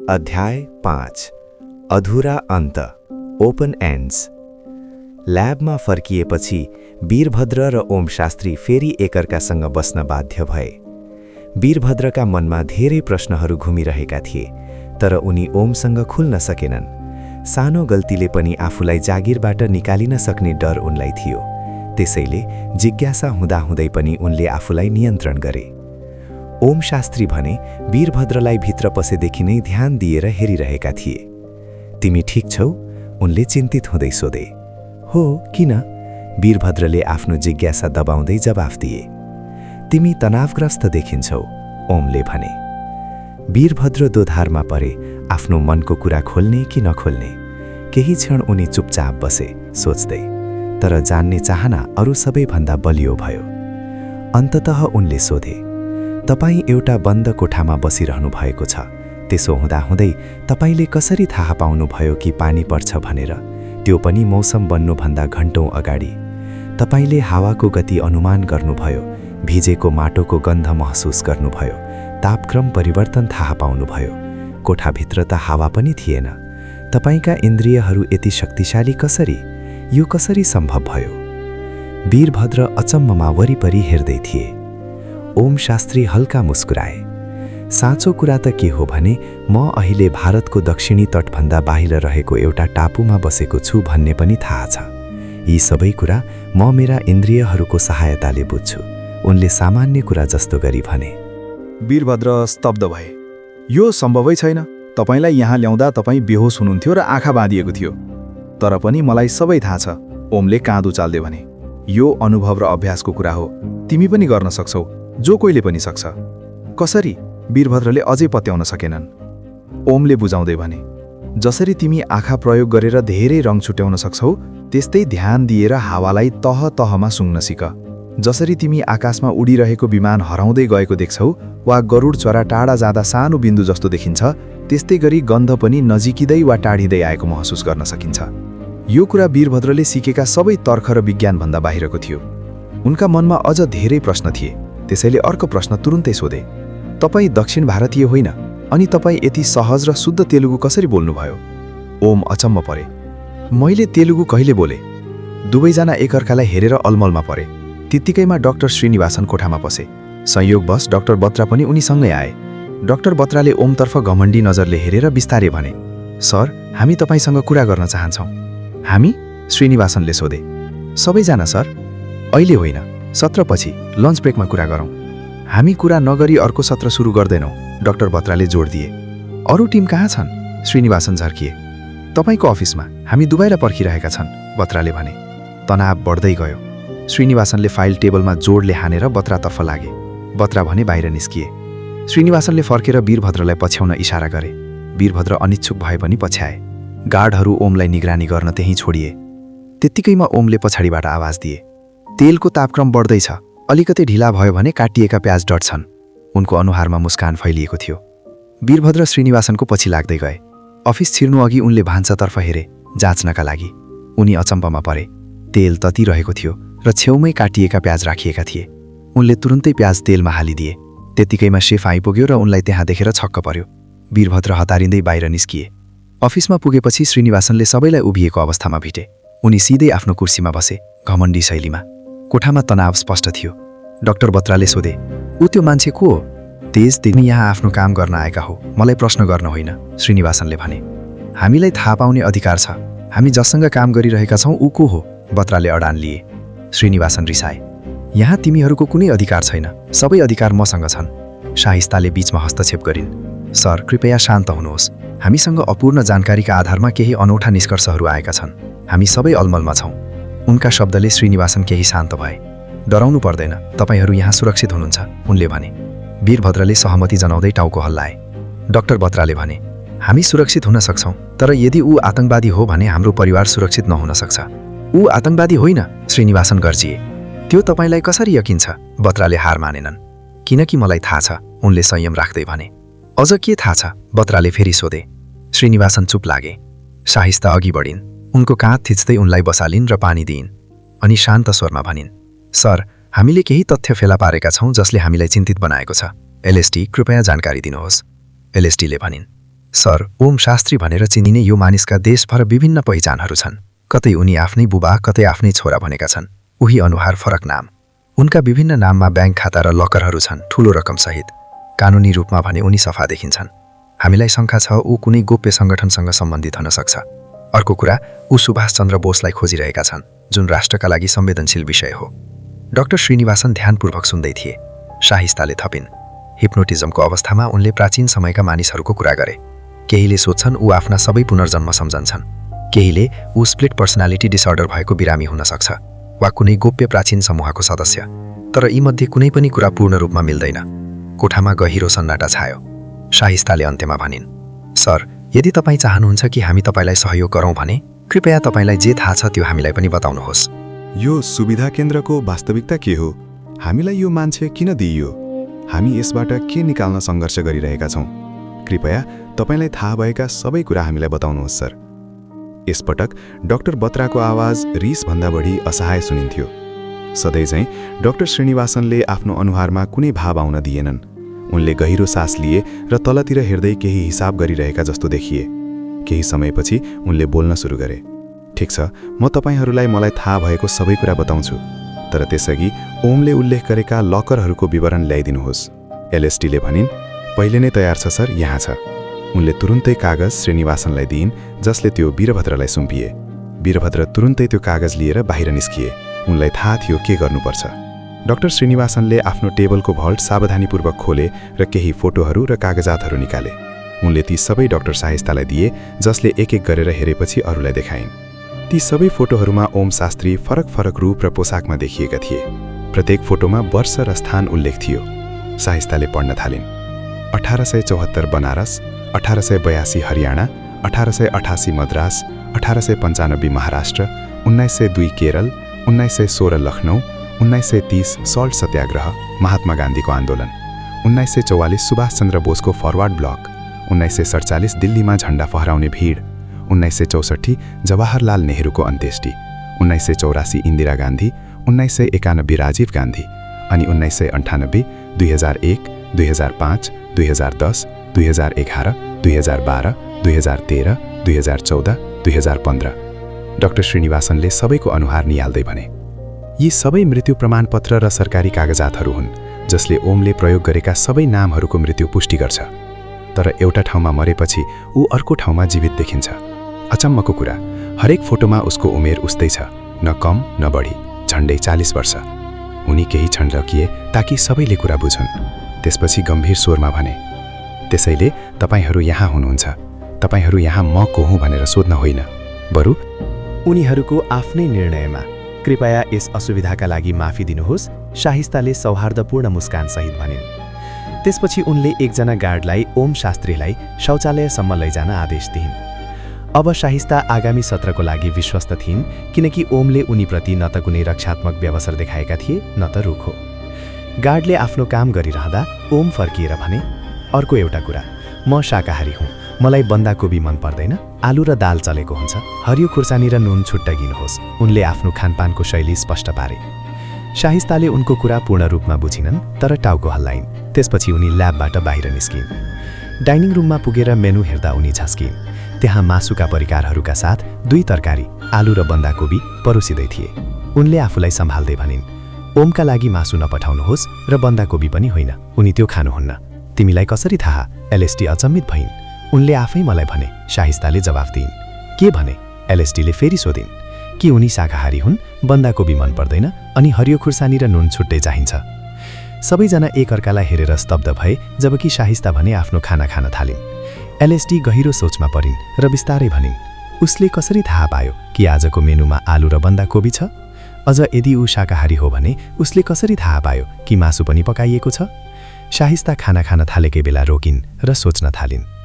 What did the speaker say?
अध्याय 5 अधुरा अन्त ओपन एन्ड्स। ल्याबमा फर्किएपछि वीरभद्र र ओम शास्त्री फेरि एकअर्कासँग बस्न बाध्य भए। वीरभद्रका मनमा धेरै प्रश्नहरू घुमिरहेका थिए, तर उनी ओमसँग खुल्न सकेनन्। सानो गल्तीले पनि आफूलाई जागिरबाट निकालिन सक्ने डर उनलाई थियो। त्यसैले जिज्ञासा हुँदाहुँदै पनि उनले आफूलाई नियन्त्रण गरे। ओम शास्त्री भने वीरभद्रलाई भित्र पसेदेखि नै ध्यान दिएर हेरिरहेका थिए। तिमी ठिक छौ? उनले चिन्तित हुँदै सोधे। हो, किन? वीरभद्रले आफ्नो जिज्ञासा दबाउँदै जवाफ दिए। तिमी तनावग्रस्त देखिन्छौ, ओमले भने। वीरभद्र दोधारमा परे, आफ्नो मनको कुरा खोल्ने कि नखोल्ने। केही क्षण उनी चुपचाप बसे, सोच्दै, तर जान्ने चाहना अरू सबैभन्दा बलियो भयो। अन्ततः उनले सोधे, तपाईँ एउटा बन्द कोठामा बसिरहनु भएको छ, त्यसो हुँदाहुँदै तपाईँले कसरी थाहा पाउनुभयो कि पानी पर्छ भनेर, त्यो पनि मौसम बन्नुभन्दा घन्टौँ अगाडि? तपाईँले हावाको गति अनुमान गर्नुभयो, भिजेको माटोको गन्ध महसुस गर्नुभयो, तापक्रम परिवर्तन थाहा पाउनुभयो। कोठाभित्र त हावा पनि थिएन। तपाईँका इन्द्रियहरू यति शक्तिशाली कसरी? यो कसरी सम्भव भयो? वीरभद्र अचम्ममा वरिपरि हेर्दै थिए। ओम शास्त्री हल्का मुस्कुराए। साँचो कुरा त के हो भने म अहिले भारतको दक्षिणी तटभन्दा बाहिर रहेको एउटा टापुमा बसेको छु भन्ने पनि थाहा छ। यी सबै कुरा म मेरा इन्द्रियहरूको सहायताले बुझ्छु, उनले सामान्य कुरा जस्तो गरी भने। वीरभद्र स्तब्ध भए। यो सम्भवै छैन। तपाईँलाई यहाँ ल्याउँदा तपाईँ बेहोस हुनुहुन्थ्यो र आँखा बाँधिएको थियो। तर पनि मलाई सबै थाहा छ, ओमले काँध उचाल्दै भने। यो अनुभव र अभ्यासको कुरा हो। तिमी पनि गर्न सक्छौ, जो कोहीले पनि सक्छ। कसरी? वीरभद्रले अझै पत्याउन सकेनन्। ओमले बुझाउँदै भने, जसरी तिमी आँखा प्रयोग गरेर धेरै रङ छुट्याउन सक्छौ, त्यस्तै ध्यान दिएर हावालाई तह तहमा सुँघ्न सिक। जसरी तिमी आकाशमा उडिरहेको विमान हराउँदै गएको देख्छौ वा गरुड चरा टाढा जाँदा सानो बिन्दु जस्तो देखिन्छ, त्यस्तै गरी गन्ध पनि नजिकिँदै वा टाढिँदै आएको महसुस गर्न सकिन्छ। यो कुरा वीरभद्रले सिकेका सबै तर्क र विज्ञानभन्दा बाहिरको थियो। उनका मनमा अझ धेरै प्रश्न थिए, त्यसैले अर्को प्रश्न तुरुन्तै सोधे। तपाईँ दक्षिण भारतीय होइन, अनि तपाईँ यति सहज र शुद्ध तेलुगु कसरी बोल्नुभयो? ओम अचम्म परे। मैले तेलुगु कहिले बोले? दुवैजना एकअर्कालाई हेरेर अलमलमा परे। त्यत्तिकैमा डाक्टर श्रीनिवासन कोठामा पसे। संयोगवश डाक्टर बत्रा पनि उनीसँगै आए। डाक्टर बत्राले ओमतर्फ घमण्डी नजरले हेरेर बिस्तारै भने, सर, हामी तपाईँसँग कुरा गर्न चाहन्छौँ। हामी? श्रीनिवासनले सोधे। सबैजना सर। अहिले होइन, सत्रपछि लन्च ब्रेकमा कुरा गरौँ। हामी कुरा नगरी अर्को सत्र सुरु गर्दैनौँ, डाक्टर बत्राले जोड दिए। अरू टिम कहाँ छन्? श्रीनिवासन झर्किए। तपाईँको अफिसमा, हामी दुवैलाई पर्खिरहेका छन्, बत्राले भने। तनाव बढ्दै गयो। श्रीनिवासनले फाइल टेबलमा जोडले हानेर बत्रातर्फ लागे। बत्रा भने बाहिर निस्किए। श्रीनिवासनले फर्केर वीरभद्रलाई पछ्याउन इशारा गरे। वीरभद्र अनिच्छुक भए पनि पछ्याए। गार्डहरू ओमलाई निगरानी गर्न त्यहीँ छोडिए। त्यत्तिकैमा ओमले पछाडिबाट आवाज दिए, तेलको तापक्रम बढ्दैछ, अलिकति ढिला भयो भने काटिएका प्याज डढ्छन्। उनको अनुहारमा मुस्कान फैलिएको थियो। वीरभद्र श्रीनिवासनको पछि लाग्दै गए। अफिस छिर्नु अघि उनले भान्सातर्फ हेरे, जाँच्नका लागि। उनी अचम्पमा परे। तेल ततिरहेको थियो र छेउमै काटिएका प्याज राखिएका थिए। उनले तुरुन्तै प्याज तेलमा हालिदिए। त्यत्तिकैमा शेफ आइपुग्यो र उनलाई त्यहाँ देखेर छक्क पर्यो। वीरभद्र हतारिँदै बाहिर निस्किए। अफिसमा पुगेपछि श्रीनिवासनले सबैलाई उभिएको अवस्थामा भेटे। उनी सिधै आफ्नो कुर्सीमा बसे, घमण्डी शैलीमा। कोठामा तनाव स्पष्ट थियो। डाक्टर बत्राले सोधे, ऊ त्यो मान्छे को हो? तेज, तिमी यहाँ आफ्नो काम गर्न आएका हो, मलाई प्रश्न गर्न होइन, श्रीनिवासनले भने। हामीलाई थाहा पाउने अधिकार छ। हामी जससँग काम गरिरहेका छौँ ऊ को हो? बत्राले अडान लिए। श्रीनिवासन रिसाए। यहाँ तिमीहरूको कुनै अधिकार छैन, सबै अधिकार मसँग छन्। शाहिस्ताले बीचमा हस्तक्षेप गरिन्। सर, कृपया शान्त हुनुहोस्। हामीसँग अपूर्ण जानकारीका आधारमा केही अनौठा निष्कर्षहरू आएका छन्। हामी सबै अलमलमा छौँ। उनका शब्दले श्रीनिवासन केही शान्त भए। डराउनु पर्दैन, तपाईँहरू यहाँ सुरक्षित हुनुहुन्छ, उनले भने। वीरभद्रले सहमति जनाउँदै टाउको हल्लाए। डाक्टर बत्राले भने, हामी सुरक्षित हुन सक्छौँ, तर यदि ऊ आतंकवादी हो भने हाम्रो परिवार सुरक्षित नहुन सक्छ। ऊ आतंकवादी होइन, श्रीनिवासन गर्जिए। त्यो तपाईँलाई कसरी यकिन छ? बत्राले हार मानेनन्। किनकि मलाई थाहा छ, उनले संयम राख्दै भने। अझ के थाहा छ? बत्राले फेरि सोधे। श्रीनिवासन चुप लागे। शाहिस्ता अघि बढिन्। उनको काँध थिच्दै उनलाई बसालिन् र पानी दिइन्। अनि शान्त स्वरमा भनिन्, सर, हामीले केही तथ्य फेला पारेका छौँ जसले हामीलाई चिन्तित बनाएको छ। एलएसटी, कृपया जानकारी दिनुहोस्, एलएसटीले भनिन्। सर, ओम शास्त्री भनेर चिनिने यो मानिसका देशभर विभिन्न पहिचानहरू छन्। कतै उनी आफ्नै बुबा, कतै आफ्नै छोरा भनेका छन्। उही अनुहार फरक नाम। उनका विभिन्न नाममा ब्याङ्क खाता र लकरहरू छन्, ठूलो रकमसहित। कानुनी रूपमा भने उनी सफा देखिन्छन्। हामीलाई शङ्का छ ऊ कुनै गोप्य सङ्गठनसँग सम्बन्धित हुन सक्छ। अर्को कुरा, ऊ सुभाष चन्द्र बोसलाई खोजिरहेका छन्, जुन राष्ट्रका लागि संवेदनशील विषय हो। डाक्टर श्रीनिवासन ध्यानपूर्वक सुन्दै थिए। शाहिस्ताले थपिन्, हिप्नोटिजमको अवस्थामा उनले प्राचीन समयका मानिसहरूको कुरा गरे। केहीले सोध्छन् ऊ आफ्ना सबै पुनर्जन्म सम्झन्छन्। केहीले ऊ स्प्लिट पर्सनालिटी डिसअर्डर भएको बिरामी हुन सक्छ वा कुनै गोप्य प्राचीन समूहको सदस्य। तर यीमध्ये कुनै पनि कुरा पूर्ण रूपमा मिल्दैन। कोठामा गहिरो सन्नाटा छायो। शाहिस्ताले अन्त्यमा भनिन्, सर, यदि तपाईँ चाहनुहुन्छ कि हामी तपाईँलाई सहयोग गरौँ भने कृपया तपाईँलाई जे थाहा छ त्यो हामीलाई पनि बताउनुहोस्। यो सुविधा केन्द्रको वास्तविकता के हो? हामीलाई यो मान्छे किन दिइयो? हामी यसबाट के निकाल्न सङ्घर्ष गरिरहेका छौँ? कृपया तपाईँलाई थाहा भएका सबै कुरा हामीलाई बताउनुहोस् सर। यसपटक डाक्टर बत्राको आवाज रिसभन्दा बढी असहाय सुनिन्थ्यो। सधैँझैँ डाक्टर श्रीनिवासनले आफ्नो अनुहारमा कुनै भाव आउन दिएनन्। उनले गहिरो सास लिए र तलतिर हेर्दै केही हिसाब गरिरहेका जस्तो देखिए। केही समयपछि उनले बोल्न सुरु गरे। ठिक छ, म तपाईँहरूलाई मलाई थाहा भएको सबै कुरा बताउँछु, तर त्यसअघि ओमले उल्लेख गरेका लकरहरूको विवरण ल्याइदिनुहोस्। एलएसटीले भनिन्, पहिले नै तयार छ सर, यहाँ छ। उनले तुरुन्तै कागज श्रीनिवासनलाई दिइन्, जसले त्यो वीरभद्रलाई सुम्पिए। वीरभद्र तुरुन्तै त्यो कागज लिएर बाहिर निस्किए। उनलाई थाहा थियो के गर्नुपर्छ। डाक्टर श्रीनिवासनले आफ्नो टेबलको भल्ट सावधानीपूर्वक खोले र केही फोटोहरू र कागजातहरू निकाले। उनले ती सबै डाक्टर शाहिस्तालाई दिए, जसले एक एक गरेर हेरेपछि अरूलाई देखाइन्। ती सबै फोटोहरूमा ओम शास्त्री फरक फरक रूप र पोसाकमा देखिएका थिए। प्रत्येक फोटोमा वर्ष र स्थान उल्लेख थियो। शाहिस्ताले पढ्न थालिन्। 1874 बनारस, 1882 हरियाणा, 1888 मद्रास, 1895 महाराष्ट्र, 1902 केरल, 1916 लखनऊ, 1930 सल्ट सत्याग्रह, महात्मा गान्धीको आन्दोलन, 1944 सुभाष चन्द्र बोसको फरवार्ड ब्लक, 1947 दिल्लीमा झण्डा फहराउने भिड, 1964 जवाहरलाल नेहरूको अन्त्येष्टि, 1984 इन्दिरा गान्धी, 1991 राजीव गान्धी, अनि 1998, 2001, 2005, 2010, 2011, 2012, 2013, 2014, 2015। डाक्टर श्रीनिवासनले सबैको अनुहार निहाल्दै भने, यी सबै मृत्यु प्रमाणपत्र र सरकारी कागजातहरू हुन्, जसले ओमले प्रयोग गरेका सबै नामहरूको मृत्यु पुष्टि गर्छ। तर एउटा ठाउँमा मरेपछि ऊ अर्को ठाउँमा जीवित देखिन्छ। अचम्मको कुरा, हरेक फोटोमा उसको उमेर उस्तै छ, न कम न बढी, झन्डै 40 वर्ष। उनी केही क्षण रोकिए ताकि सबैले कुरा बुझुन्। त्यसपछि गम्भीर स्वरमा भने, त्यसैले तपाईहरू यहाँ हुनुहुन्छ। तपाईहरू यहाँ म को हुँ भनेर सोध्न होइन, बरु उनीहरूको आफ्नै निर्णयमा। कृपया यस असुविधाका लागि माफी दिनुहोस्, शाहिस्ताले सौहार्दपूर्ण मुस्कानसहित भनिन्। त्यसपछि उनले एकजना गार्डलाई ओम शास्त्रीलाई शौचालयसम्म लैजान आदेश दिइन्। अब शाहिस्ता आगामी सत्रको लागि विश्वस्त थिइन्, किनकि ओमले उनीप्रति न त कुनै रक्षात्मक व्यवहार देखाएका थिए न त रुखो। गार्डले आफ्नो काम गरिरहँदा ओम फर्किएर भने, अर्को एउटा कुरा, म शाकाहारी हुँ। मलाई बन्दाकोबी मन पर्दैन, आलु र दाल चलेको हुन्छ। हरियो खुर्सानी र नुन छुट्टागिनुहोस्। उनले आफ्नो खानपानको शैली स्पष्ट पारे। शाहिस्ताले उनको कुरा पूर्ण रूपमा बुझिनन्, तर टाउको हल्लाइन्। त्यसपछि उनी ल्याबबाट बाहिर निस्किन्। डाइनिङ रुममा पुगेर मेनु हेर्दा उनी झस्किन्। त्यहाँ मासुका परिकारहरूका साथ 2 तरकारी, आलु र बन्दाकोबी परोसिँदै थिए। उनले आफूलाई सम्हाल्दै भनिन्, ओमका लागि मासु नपठाउनुहोस् र बन्दाकोबी पनि होइन, उनी त्यो खानुहुन्न। तिमीलाई कसरी थाहा? एलएसटी अचम्मित भइन्। उनले आफै मलाई भने, शाहिस्ताले जवाफ दिइन्। के भने? एलएसटीले फेरि सोधिन्। कि उनी शाकाहारी हुन्, बन्दाकोबी मन पर्दैन अनि हरियो खुर्सानी र नुन छुट्टै चाहिन्छ। सबैजना एकअर्कालाई हेरेर स्तब्ध भए, जबकि शाहिस्ता भने आफ्नो खाना खान थालिन्। एलएसटी गहिरो सोचमा परिन् र बिस्तारै भनिन्, उसले कसरी थाहा पायो कि आजको मेनुमा आलु र बन्दाकोबी छ? अझ यदि ऊ शाकाहारी हो भने उसले कसरी थाहा पायो कि मासु पनि पकाइएको छ? शाहिस्ता खाना खान थालेकै बेला रोकिन् र सोच्न थालिन्।